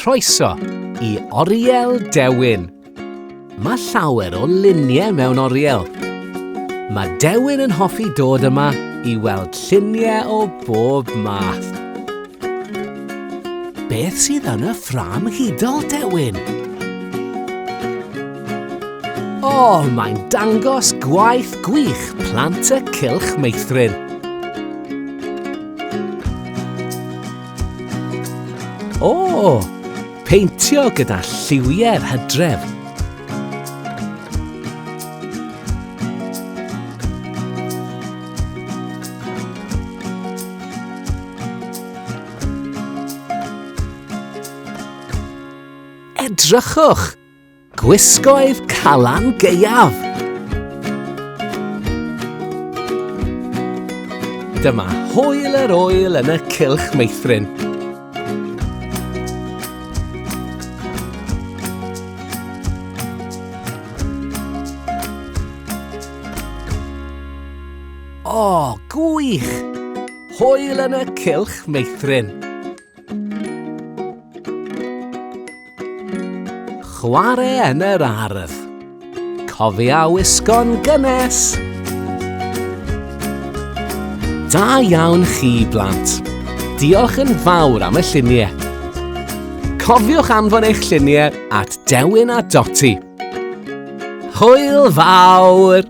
Croeso i Oriel Dewin. Mae llawer o luniau mewn oriel. Mae Dewin yn hoffi dod yma i weld lluniau o bob math. Beth sydd yn y ffrâm hudol, Dewin? O, mae'n dangos gwaith gwych plant y Cylch Meithrin. O, peintio gyda lliwiau'r hydref. Edrychwch! Gwisgoedd Calan Gaeaf! Dyma hwyl yr oel yn y Cylch Meithrin. O, gwych! Hwyl yn y Cylch Meithrin. Chwarae yn yr ardd. Cofia wisgo'n gynnes. Da iawn chi, blant. Diolch yn fawr am y lluniau. Cofiwch anfon eich lluniau at Dewin a Doti. Hwyl fawr!